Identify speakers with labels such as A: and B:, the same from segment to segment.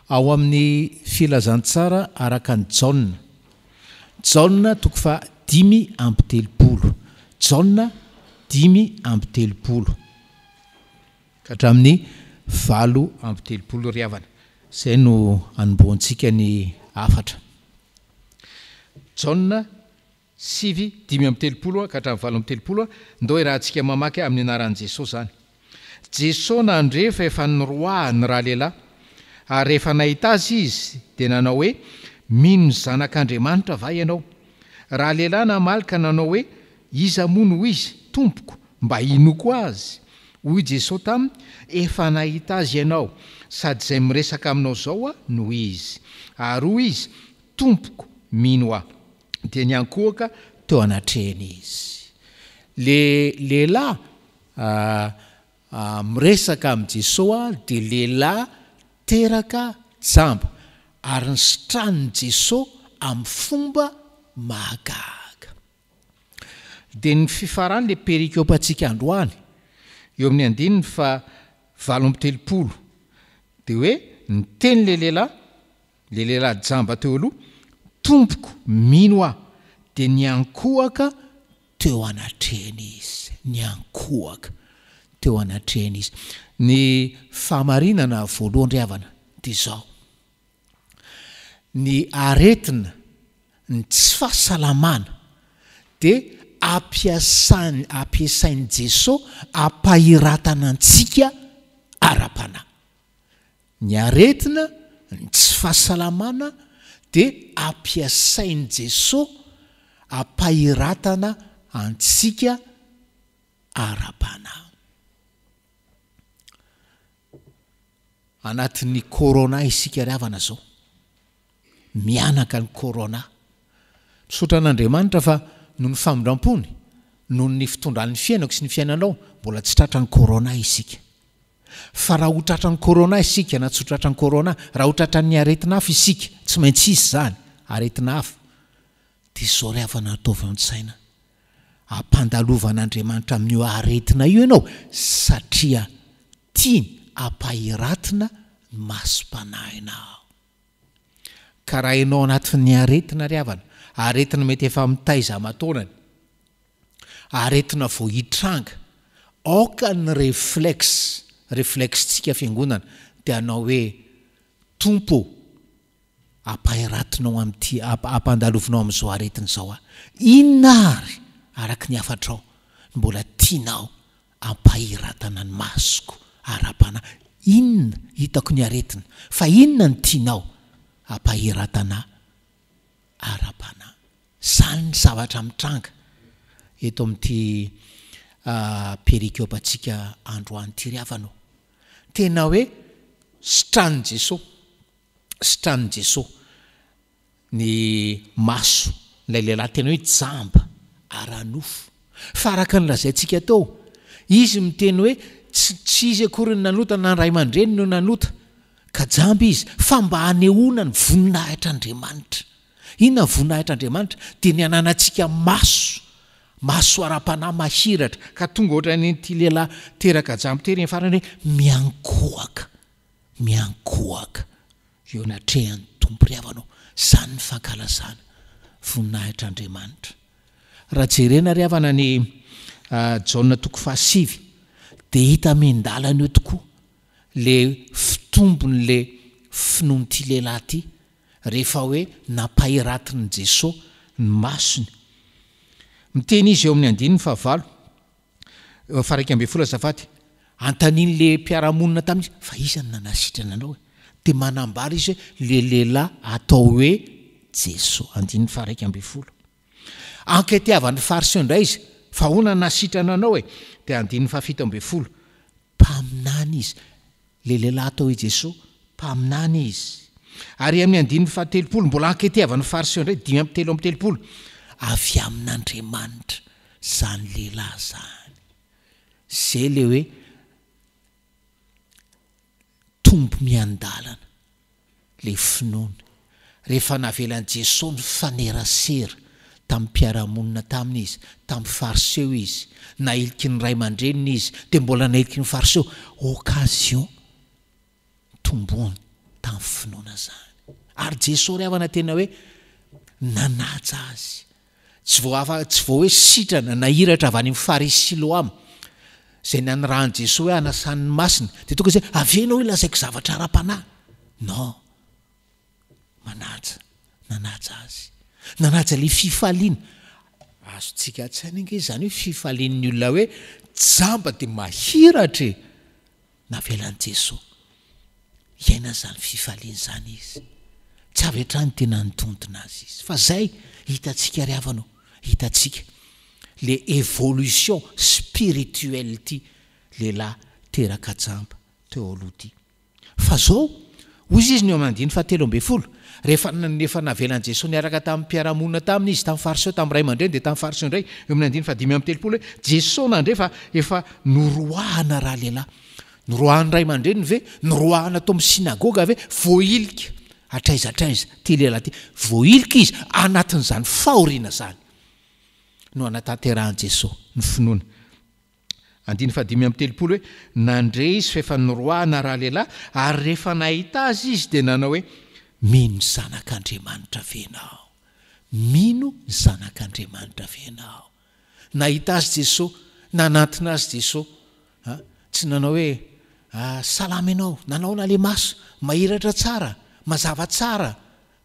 A: Ao amin'ny Filazantsara araka an'i Jaona. Jaona toko faha 35. Jaona 35 ka hatramin'ny 38 ry havana. Izay no anombohantsika ny hafatra. Jaona Sivy, 35 ka hatramin'ny 38, Ndao iarahantsika mamaky amin'ny anaran'i Jesoa izany. Jesoa nandre fa efa noroahany ralehilahy, ary rehefa nahita azy izy, dia nanao hoe, Mino ny Zanak'Andriamanitra va ianao? Ralehilahy namaly ka nanao hoe, Iza moa no izy, Tompoko, mba hinoako azy? Hoy Jesoa taminy, Efa nahita azy ianao, sady izay miresaka aminao izao no izy. Ary hoy izy, Tompoko, mino aho. Dia niankohoka teo anatrehany izy. Le lehilahy miresaka amin'i Jesoa dia lehilahy teraka jamba ary nositranin'i Jesoa amin'ny fomba mahagaga. Dia ny fifaran'ilay perikopantsika androany, eo amin'ny andininy faha 38, dia hoe niteny ilay lehilahy, Ilay lehilahy jamba teo aloha, Tompoko, mino aho, dia niankohoka teo anatrehany izy. Niankohoka teo anatrehany izy. Ny fahamarinana voalohany ry havana dia izao, ny aretina, ny tsy fahasalamana dia ampiasany, ampiasain'i Jesoa hampahiratana antsika ara-panahy. Ny aretina, ny tsy fahasalamana dia ampiasain'i Jesoa ampahiratana antsika ara-panahy. Anatin'ny corona isika ry havana zao. Mianaka ny corona. Misaotra an'Andriamanitra fa noho ny famindrampony, noho ny fitondrany ny fiainako sy ny fiainanao, mbola tsy tratran'ny corona isika. Fa raha ho tratran'ny corona isika na tsy ho tratran'ny corona, raha ho tratran'ny aretina hafa isika, tsy maintsy hisy izany, aretina hafa, dia izao ry havana ataovy an-tsaina, ampandalovan'Andriamanitra amin'io aretina io ianao satria tiany hampahiratina ny masom-panahinao. Ka raha ianao anatin'ny aretina ry havana, aretina mety efa mitaiza aman-taonany, aretina vao hitranga, aoka ny reflexe, reflexe-tsika fiangonana dia hanao hoe, Tompo ô, ampahiratinao amin'ity, ampandalovinao amin'izao aretina izao aho. Inona ary, araka ny hafatrao, no mbola tianao ampahiratana ny masoko ara-panahy? Inona, hitako ny aretina, fa inona no tianao ampahiratana ara-panahy? Izany ny zavatra mitranga eto amin'ity perikopantsika androany ity ry havana ô. Tena hoe sitranin'i Jesoa, sitranin'i Jesoa ny maso ilay lehilahy tena hoe jamba ara-nofo. Fa araka ny lazaintsika teo, izy miteny hoe tsy tsy izy akory no nanota na ny ray aman-dreniny no nanota ka jamba izy fa mba hanehoana ny voninahitr'Andriamanitra. Inona ny voninahitr'Andriamanitra? Dia ny hananantsika maso, maso ara-panahy mahiratra, ka tonga ohatran'ity lehilahy teraka jamba tery ny farany hoe miankohoka, miankohoka eo anatrehan'ny Tompo ry havana ô. Izany ny fankalazana voninahitr'Andriamanitra. Raha jerena ry havana ny Jaona toko fahasivy dia hita miandalana eo tokoa le fitombon'le finoan'ity lehilahy ity rehefa hoe nampahiratin'i Jesoa ny masony. Miteny izy eo amin'ny andininy fahavalo, faha-11 azafady, anontanian'ilay mpiara-monina taminy izy, fa iza no nanasitrana anao e? Dia manambara izy hoe, ilay lehilahy atao hoe Jesoa. Andininy faha-11. Anketiavan'ny Fariseo indray izy, fa ahoana no nahasitrana anao e? Dia andininy faha-17, Mpaminany izy. Ilay lehilahy atao hoe Jesoa, mpaminany izy. Ary amin'ny andininy faha-30, mbola anketiavan'ny Fariseo indray, 35, avy amin'Andriamanitra izany lehilahy izany. Izay ilay hoe tombo miandalana. Ilay finoana. Rehefa navelan'i Jesoa nifanerasera tamin'ny mpiara-monina taminy izy, tamin'ny Fariseo izy, nailiky ny ray aman-dreniny izy, dia mbola nailiky ny Fariseo, occasion tombony. Tamin'ny finoana izany. Ary Jesoa ry havana tena hoe nanaja azy. Tsy vao afa, tsy vao hoe sitrana, nahiratra avy any amin'ny farihy Siloama, izay nanirahan'i Jesoa hoe hanasany ny masina, dia tonga izy hoe, avia ianao hilazaiko zavatra ara-panahy. Non. Manaja, nanaja azy. Nanaja ilay fifaliana. Azontsika an-tsaina ange izany hoe fifalian'ny olona hoe jamba dia mahiratra e! Navelan'i Jesoa hiaina izany fifaliana izany izy. Tsy avy hatrany dia nanotontona azy izy. Fa izay hitantsika ry havana ô, hitantsika le évolution spirituelle ity lehilahy teraka jamba teo aloha ity. Fa izao, hoy izy ny eo amin'ny andininy fahatelo ambin'ny folo, rehefa efa navelan'i Jesoa niaraka tamin'ny mpiara-monina taminy izy, tamin'ny Fariseo, tamin'ny ray aman-dreny, dia tamin'ny Fariseo indray, eo amin'ny andininy fahadimy amby telopolo hoe, Jesoa nandre fa efa noroahana ralehilahy. Noroahan'ny ray aman-dreniny ve? Noroahana tao amin'ny synagoga ve? Voahilika hatraiza hatraiza ity lehilahy ity. Voahilika izy anatin'izany fahoriana izany no anatanterahan'i Jesoa ny finoana. Andininy fahadimy amby telopolo hoe, Nandre izy fa efa noroahana ralehilahy, ary rehefa nahita azy izy dia nanao hoe, Mino ny Zanak'Andriamanitra ve ianao? Mino ny Zanak'Andriamanitra ve ianao? Nahita azy Jesoa, nanantona azy Jesoa. A, tsy nanao hoe, Ah, salama ianao, nanaona le maso, mahiratra tsara, mazava tsara.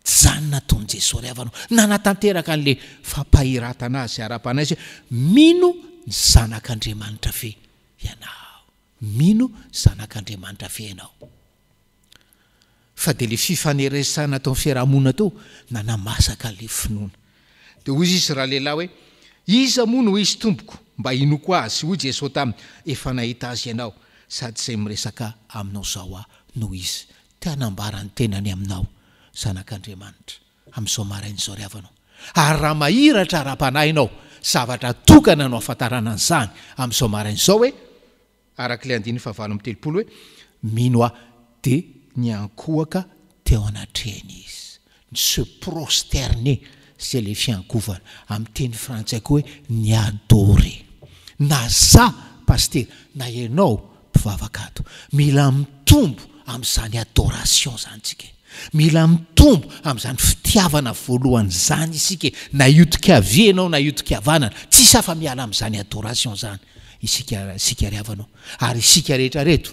A: Tsy izany nataon'i Jesoa ry havana ô. Nanatanteraka an'ilay fampahiratana azy ara-panahy izy hoe, Mino ny Zanak'Andriamanitra ve ianao? Mino ny Zanak'Andriamanitra ve ianao? Fa dia ilay fifaneresana tao amin'ny fiarahamonina teo nanamasaka an'ilay finoana. Dia hoy izy ralehilahy hoe, Iza moa no izy tompoko mba hinoako azy? Hoy Jesoa taminy, Efa nahita azy ianao, sady izay miresaka aminao izao aho no izy. Te hanambara ny tenany aminao, Zanak'Andriamanitra, amin'izao maraina izao ry havana ô. Ary raha mahiratra ara-panahy ianao, zavatra tokana no ahafantarana an'izany amin'izao maraina izao hoe, araka ilay andininy fahavalo amby telopolo hoe, Mino aho, dia niankohoka teo anatrehany izy. Ny se prosterner, izay ilay fiankohofana. Amin'ny teny frantsay koa hoe ni-adorer. Na za, pasitera, na ianao, mpivavaka ato. Mila mitombo amin'izany adoration izany tsika e. Mila mitombo amin'izany fitiavana voalohany izany isika e. Na hiodika havia ianao na hiodika havanana, tsisy afa-miala amin'izany adoration izany isika, isika ry havana ô. Ary isika rehetra reto,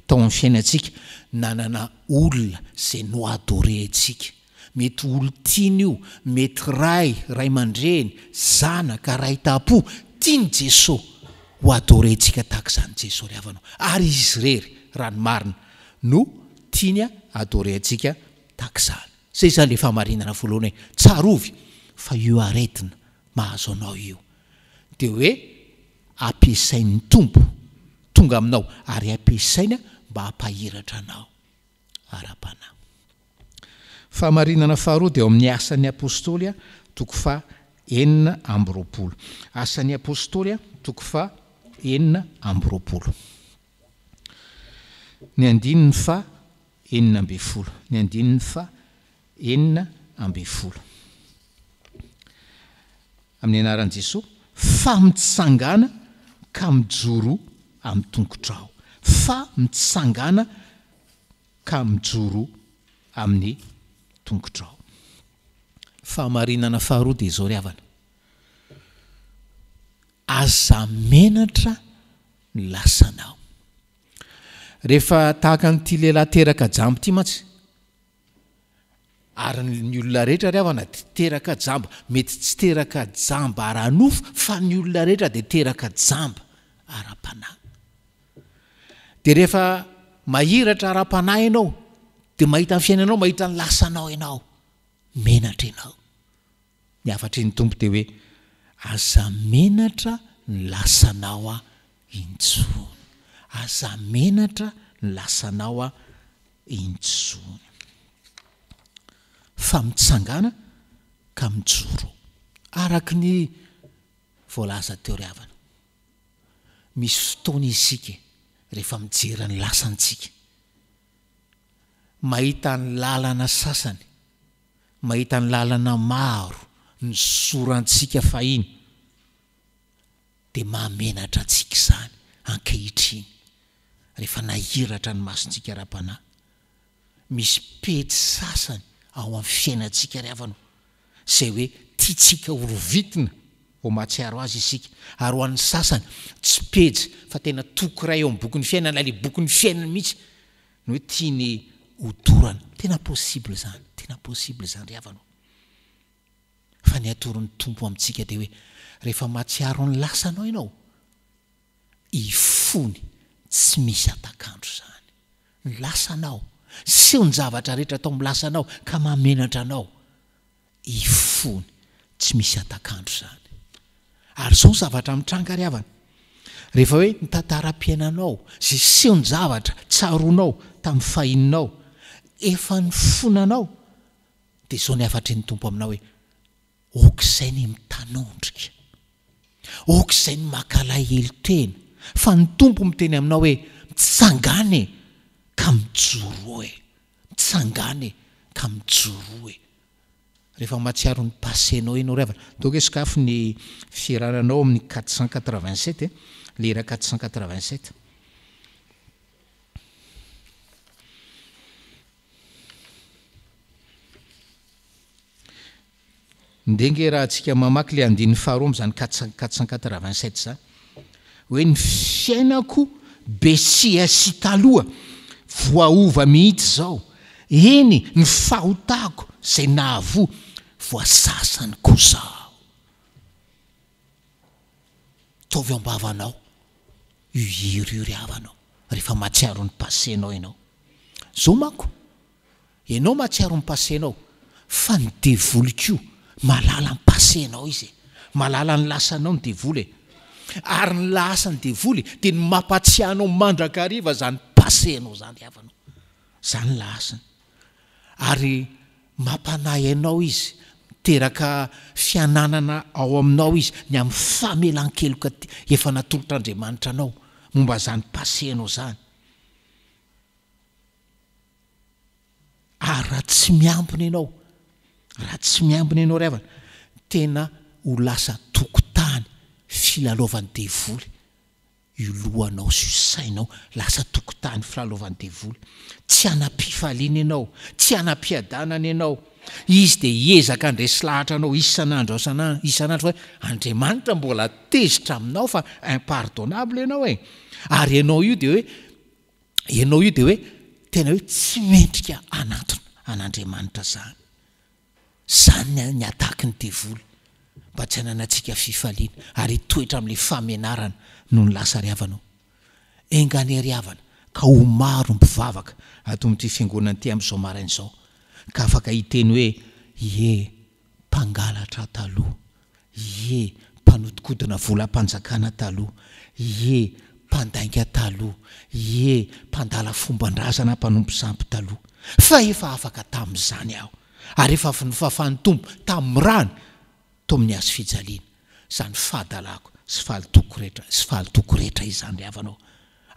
A: tao amin'ny fiainantsika, nanana olona izay no-adorer-tsika. Mety olon-tiana io, mety ray, ray aman-dreny, zanaka, ray tam-po, tian'i Jesoa ho adorer-tsika tahaka izany Jesoa ry havana o. Ary Izy irery, raha ny marina, no tiany adorer-tsika tahaka izany. Izay izany ilay fahamarinana voalohany hoe, tsarovy fa io aretina mahazo anao io dia hoe ampiasain'ny Tompo tonga aminao ary ampiasainy mba hampahiratra anao ara-panahy. Fahamarinana faharoa dia ao amin'ny Asan'ny Apostoly toko faha 26. Asan'ny Apostoly toko faha 26. Ny andininy faha 16. Ny andininy faha 16. Amin'ny anaran'i Jesoa, fa mitsangàna ka mijoroa amin'ny tongotrao. Fa mitsangàna ka mijoroa amin'ny tongotrao. Fahamarinana faharoa dia izao ry havana, aza menatra ny lasanao. Rehefa tahaka an'ity lehilahy teraka jamba ity mantsy, ary ny olona rehetra ry havana dia teraka jamba, mety tsy teraka jamba ara-nofo fa ny olona rehetra dia teraka jamba ara-panahy. Dia rehefa mahiratra ara-panahy ianao, dia mahita ny fiainanao, mahita ny lasanao ianao. Menatra ianao. Ny hafatry ny Tompo dia hoe, aza menatra ny lasanao aho intsony. Aza menatra ny lasanao aho intsony. Fa mitsangàna ka mijoro. Araka ny voalaza teo ry havana. Misy fotoana isika rehefa mijery ny lasantsika, mahita ny lalana sasany, mahita ny lalana maro nizorantsika fahiny, dia mahamenatra antsika izany ankehitriny, rehefa nahiratra ny masontsika ara-panahy. Misy pejy sasany ao amin'ny fiainantsika ry havana o, izay hoe tiantsika ho rovitina vao mahatsiaro azy isika. Ary ho an'ny sasany, tsy pejy fa tena toko iray ao amin'ny bokin'ny fiainana, ilay bokin'ny fiainana mihitsy no hoe tiany hodorana. Tena possible izany, tena possible izany ry havana o. Fa ny atoron'ny Tompo amintsika dia hoe rehefa mahatsiaro ny lasanao ianao, ifony tsy misy atak'andro izany. Ny lasanao, sehon-javatra rehetra atao amin'ny lasanao ka mahamenatra anao, ifony tsy misy atak'andro izany. Ary izao ny zavatra mitranga ry havana, rehefa hoe ny tantaram-piainanao, izay sehon-javatra tsaroanao tamin'ny fahininao, efa nifonanao, Dia izao ny hafatry ny Tompo aminao hoe, Aok'izay ny mitanondrika. Aok'izay ny mankalahelo tena. Fa ny Tompo miteny aminao hoe, Mitsangàna e, ka mijoroa e. Mitsangàna e, ka mijoroa e. Rehefa mahatsiaro ny passé-nao ianao ry havana, donc hoe sokafy ny fiherananao amin'ny 487 e, le hira 487. Ndeha nge raha tsika mamaky le andininy faharoa amin'izany 487 izany. Hoe ny fiainako be siasia taloha voaova mihitsy izao. Eny ny fahotako izay nahavoa voasasany kosa aho. Ataovy ao am-bavanao io hira io ry havana ô, rehefa mahatsiaro ny passé-nao ianao. Zao manko, ianao mahatsiaro ny passé-nao, fa ny devoly koa mahalala ny passé-nao izy e. Mahalala ny lasanao ny devoly e. Ary ny lasan'ny devoly dia ny mampatsiahy anao mandrakariva izany passé-nao izany ry havana ô. Izany ny lahasany. Ary mampanahy anao izy, miteraka fiananana ao aminao izy ny amin'ny famelan-keloka efa natolotr'Andriamanitra anao momba izany passé-nao izany. Ary raha tsy miambina ianao, raha tsy miambina ianao ry havana, tena ho lasa tokotany filalaovan'ny devoly io lohanao sy io sainao lasa tokotany filalaovan'ny devoly. Tsy hanam-pifaliana ianao, tsy hanam-piadanana ianao. Izy dia hiezaka handresy lahatra anao isan'andro isan'andro hoe Andriamanitra mbola tezitra aminao fa impardonnable ianao e. Ary ianao io dia hoe ianao io dia hoe tena hoe tsy mendrika hanantona an'Andriamanitra izany. Izany ny attaque ny devoly mba tsy hananantsika fifaliana ary hitoetra amin'ilay famenarana noho ny lasa ry havana o. Enga anie ry havana ka ho maro ny mpivavaka ato amin'ity fiangonana ity amin'izao maraina izao ka afaka hiteny hoe ie mpangalatra taloha Ie, mpanodikodina volam-panjakana taloha. Ie, mpandainga taloha. Ie, mpandala fomban-drazana mpanompo sampy taloha. Fa efa afaka tamin'izany aho, ary efa nofafan'ny Tompo tamin'ny rany tao amin'ny hazo fijaliana, izany fahadalako sy fahalotoako rehetra sy fahalotoako rehetra izany ry havana ô.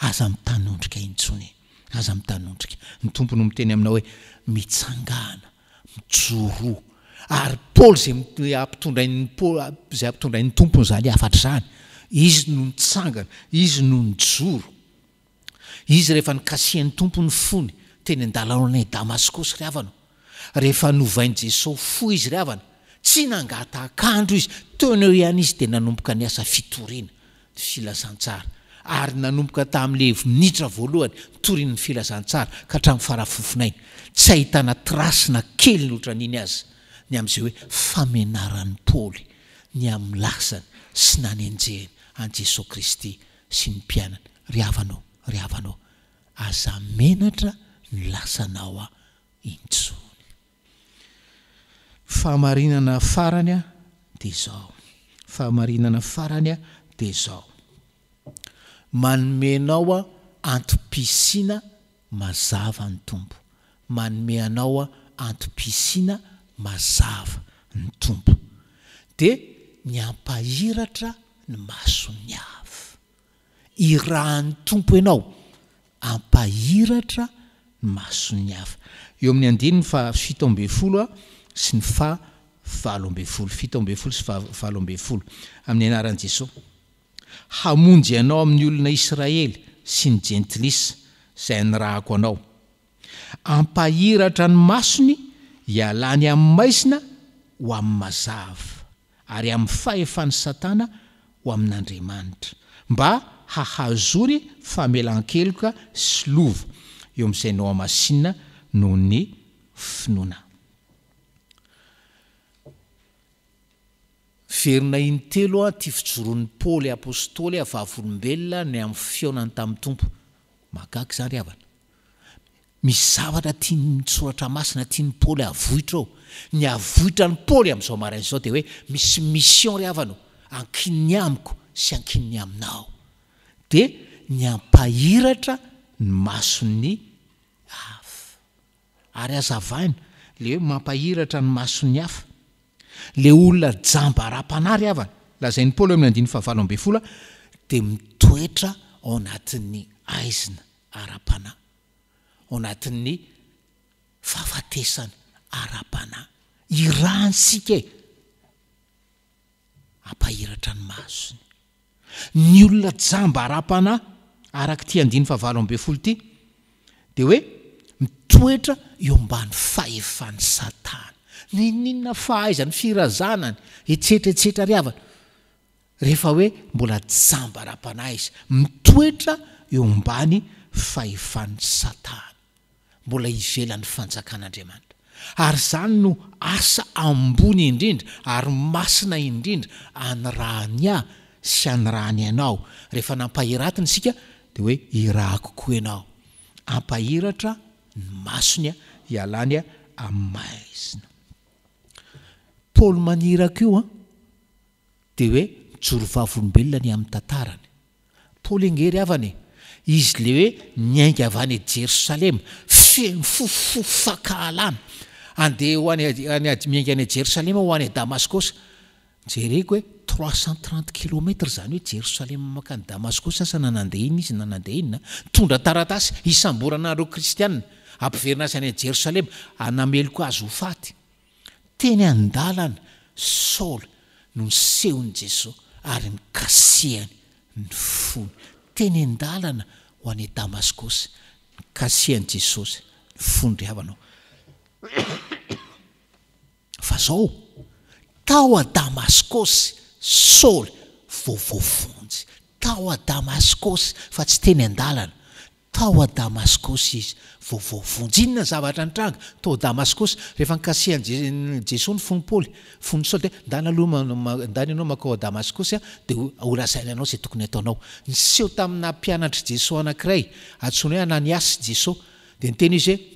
A: Aza mitanondrika intsony. Aza mitanondrika. Ny Tompo no miteny aminao hoe, Mitsangàna. Mijoroa. Ary Paoly izay ampitondrain'ny Paoly izay ampitondrain'ny Tompony izany hafatra izany, izy no nitsangana, izy no nijoro. Izy rehefa nikasihan'ny Tompo ny fony teny an-dalana any Damaskosy ry havana, rehefa novain'i Jesosy fo izy ry havana, tsy nangataka andro izy, teo no eo ihany izy dia nanomboka ny asa fitoriana ny filazantsara, ary nanomboka tamin'ilay minitra voalohany nitoriany ny filazantsara ka hatramin'ny farafofonainy, tsy ahitana trace na kely ohatran'iny aza ny amin'izay hoe famenaran'i Paoly ny amin'ny lasany sy nanenjehiny an'i Jesoa Kristy sy ny mpianany. Ry havana ô, ry havana ô, aza menatra ny lasanao aho intsony. Fahamarinana farany dia izao, fahamarinana farany dia izao, manome anao antom-pisiana mazava ny Tompo, manome anao antom-pisiana mazava ny Tompo, dia ny hampahiratra ny mason'ny hafa. Irahan'ny Tompo ianao hampahiratra ny mason'ny hafa. Eo amin'ny andininy faha 17 sy ny faha 18, 17 sy faha 18, amin'ny anaran'i Jesoa. Hamonjy anao amin'ny olona Israely sy ny Jentilisa izay anirahako anao. Hampahiratra ny masony hialany amin'ny maizina ho amin'ny mazava, ary amin'ny fahefan'i Satana ho amin'Andriamanitra, mba hahazoany famelan-keloka sy lova eo amin'izay nohamasinina noho ny finoana. Miverina intelo ity fijoroan'i Paoly Apostoly vavolombelona ny amin'ny fihaonany tamin'ny Tompo. Mahagaga izany ry havana. Misy zavatra tian'ny Soratra Masina, tian'i Paoly havoitra ao. Ny havoitran'i Paoly amin'izao maraina izao dia hoe misy mission ry havana o, ankininy amiko sy ankininy aminao. Dia ny hampahiratra ny mason'ny hafa. Ary hazavaina ilay hoe mampahiratra ny mason'ny hafa. Ilay olona jamba ara-panahy ry havana, lazain'i Paoly eo amin'ny andininy fahavalo ambin'ny folo, dia mitoetra ao anatin'ny haizina ara-panahy, ao anatin'ny fahafatesana ara-panahy. Irahantsika e! Hampahiratra ny masony. Ny olona jamba ara-panahy, araka ity andininy fahavalo ambin'ny folo ity, dia hoe mitoetra eo ambany fahefan'i Satana. N'inon'inona fahaizany, firazanany, etsetra etsetra ry havana, rehefa hoe mbola jamba ara-panahy izy, mitoetra eo ambany fahefan'i Satana. Mbola ivelan'ny fanjakan'Andriamanitra. Ary izany no asa ambony indrindra ary masina indrindra anirahany ahy sy anirahany anao. Rehefa nampahiratiny isika dia hoe irahako koa ianao. Hampahiratra ny masony hialany amin'ny maizina. Paoly maniraka io an, dia hoe mijoro vavolombelona ny amin'ny tantarany. Paoly ange ry havana e! Izy le hoe niainga avy any Jerosalema, feno fofofofo fankahalana, andeha ho any any miainga any Jerosalema ho any Damaskosy. Jereko hoe 330 kilomètres izany hoe Jerosalema mankany Damaskosy, asa na nandeha inona izy na nandeha inona, nitondra taratasy hisamborana an'ireo kristiana, hampiverina azy any Jerosalema, hanameloka azy ho faty. Teny an-dalana Saoly no nisehon'i Jesoa ary nikasihany ny fony. Teny an-dalana ho any Damaskosy, nikasihan'i Jesosy ny fony ry havana ô. Fa zao, tao a Damaskosy Saoly vao voavonjy. Tao a Damaskosy fa tsy teny an-dalana. Tao a Damaskosy izy vao voavonjy. Inona ny zavatra nitranga tao Damaskosy rehefa nikasihan'i Jesoa ny fon'i Paoly, fon'i Saoly dia ndana aloha ndana ianao mankao a Damaskosy dia holazaina anao izay tokony hataonao. Niseho tamina mpianatr'i Jesoa anankiray antsoina hoe Ananiasy Jesoa dia niteny izy hoe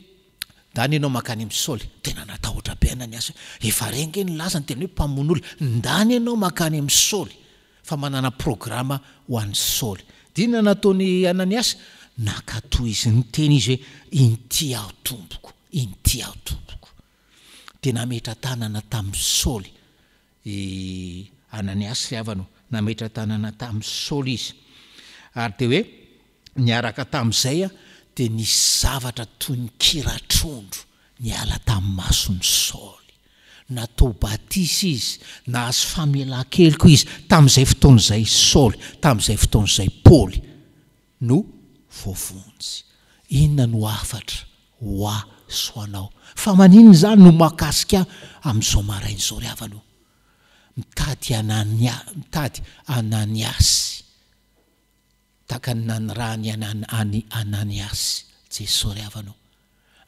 A: ndana ianao mankany amin'i Saoly. Tena natahotra be Ananiasy hoe efa re ange ny lazany tena hoe mpamono olona. Ndana ianao mankany amin'i Saoly. fa manana programa ho an'i Saoly. Dia inona nataon'i Ananiasy? Nankatò izy, niteny izy hoe, Inty aho, Tompoko, inty aho, Tompoko. Dia nametra-tanana tamin'i Saoly i Ananiasy ry havana ô, nametra-tanana tamin'i Saoly izy. Ary dia hoe, niaraka tamin'izay dia nisy zavatra toy ny kira-trondro niala tamin'ny mason'i Saoly. Natao batisa izy, nahazo famelan-keloka izy, tamin'izay fotoana izay Saoly, tamin'izay fotoana izay Paoly no voavonjy. Inona no hafatra ho ahy sy ho anao? Fa maninona izany no mahakasika ahy amin'izao maraina izao ry havana o? Mitady Anania, mitady Ananiasy. Tahaka ny nanirahany an'i Ananiasy, Jesoa ry havana o,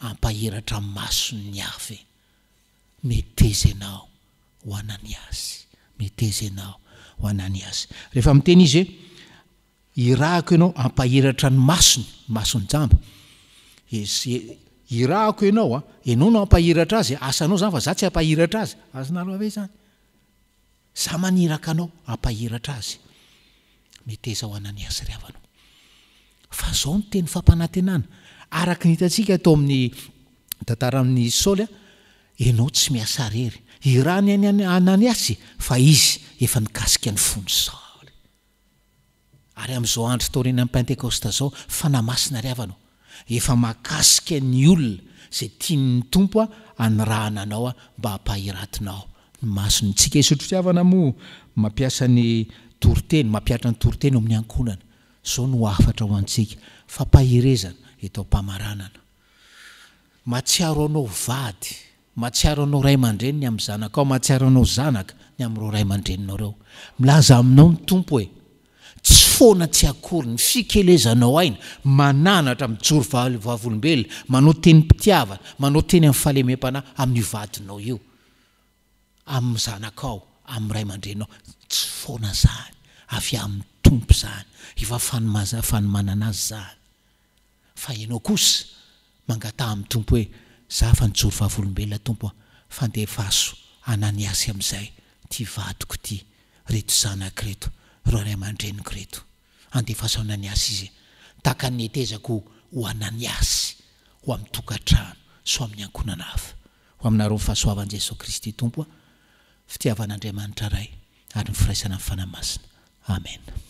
A: hampahiratra ny mason'ny hafa e. Meteza ianao ho Ananiasy, meteza ianao ho Ananiasy. Rehefa miteny izy hoe, irahako ianao hampahiratra ny masony, ny mason'ny jamba. Irahako ianao an, ianao no hampahiratra azy, asanao izany fa za tsy hampahiratra azy. Azonareo ve izany? Za maniraka anao hampahiratra azy. Meteza ho Ananiasy ry havana o. Fa zao ny teny fampanantenana, araka ny hitantsika tao amin'ny tantaran'i Saoly, ianao tsy miasa irery. Irahiny an'i Ananiasy fa izy efa nikasika ny fon'i Saoly. Ary amin'izao andro taorianan'ny Pentekosta izao, Fanahy Masina ry havana o, efa mahakasika ny olona izay tian'ny Tompo hanirahana anao mba hampahiratinao ny masony. Tsika Isotry Fitiavana moa mampiasa ny toriteny, mampihatra ny toriteny ao amin'ny ankohonana. Izao no hafatra ho antsika, fampaherezana eto am-pamaranana. Mahatsiaro anao vady, mahatsiaro anao ray aman-dreny ny amin'ny zanakao, mahatsiaro anao zanaka ny amin'ireo ray aman-dreninao ireo. Milaza aminao ny Tompo hoe, tsy foana tsy akory ny fikelezanao aina, mananatra, mijoro vavolombelona, manao tenim-pitiavana, manao teny amin'ny fahalemem-panahy amin'io vadinao io, amin'ny zanakao, amin'ny ray aman-dreninao. Tsy foana izany, avy amin'ny Tompo izany, efa fanomanana azy izany. Fa ianao kosa mangataha amin'ny Tompo hoe, Za fa nijoro vavolombelona Tompo a, fa andefaso Ananiasy amin'izay ty vadiko ty, reto zanako reto, reo ray aman-dreniko reto. Andefaso Ananiasy izy e. Tahaka ny netezako ho Ananiasy ho amin'ny tokantrano sy ho amin'ny ankohonana hafa. Ho aminareo ny fahasoavan'i Jesoa Kristy Tompo a, fitiavan'Andriamanitra Ray ary ny firaisana amin'ny Fanahy Masina. Amena.